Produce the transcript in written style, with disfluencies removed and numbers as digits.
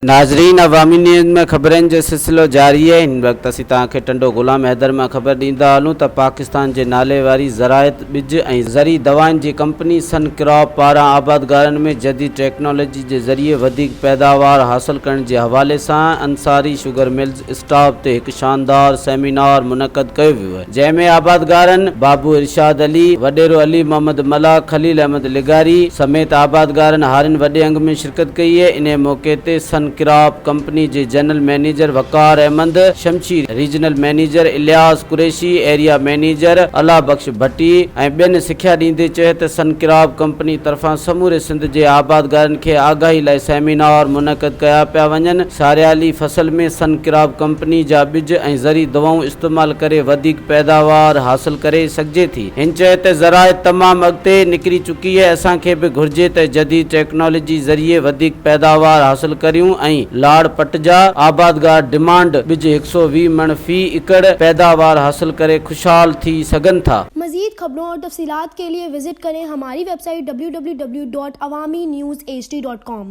ناظرين عوامي نيوز ۾ خبرن جو سلسلو جاري آهي هن وقت اسين توهان کي ٽنڊو غلام حيدر مان خبر ڏيندا هلون ته پاڪستان جي نالي واري زراعت ٻج ۽ زرعي دوائن جي ڪمپني سن ڪراپ پاران آبادگارن ۾ جديد ٽيڪنالاجي جي ذريعي وڌيڪ پيداوار حاصل ڪرڻ جي حوالي سان انصاري شگر ملز اسٽاپ تي هڪ شاندار سيمينار منعقد ڪيو ويو جنهن ۾ آبادگارن بابو ارشاد علي، وڏيرو علي محمد ملاح، خليل احمد لغاري سميت آبادگارن هارين وڏي انگ ۾ شرڪت ڪئي. انهي موقعي تي سن ڪراپ ڪمپني جي general manager Waqar Ahmed Shamsher, regional manager Ilyas Qureshi, area manager Allah Bakhsh Bhatti ۽ ٻين سکيا ڏيندي چيو ته سن ڪراپ ڪمپني طرفان سموري سنڌ جي آبادگارن کي آگاهي لاء سيمينار منعقد ڪيا پيا وڃن، ساريالي فصل ۾ سن ڪراپ ڪمپني جا ٻج ۽ زرعي دوائون استعمال ڪري وڌيڪ پيداوار حاصل ڪري سگهجي ٿي. هن چيو ته زراعت تمام اڳتي نڪري چڪي آهي، اسان کي به گهرجي ته جديد ٽيڪنالاجي ذريعي وڌيڪ پيداوار حاصل ڪريون ۽ لاڙ پٽ جا آبادگار ڊمانڊ ٻج هڪ سئو 20 مڻ في ايڪڙ پيداوار حاصل ڪري خوشحال ٿي سگهن ٿا. مزيد خبرون اور تفصيلات کے لئے وزٽ ڪرين ھماري web site www.awamiNewsHD.com.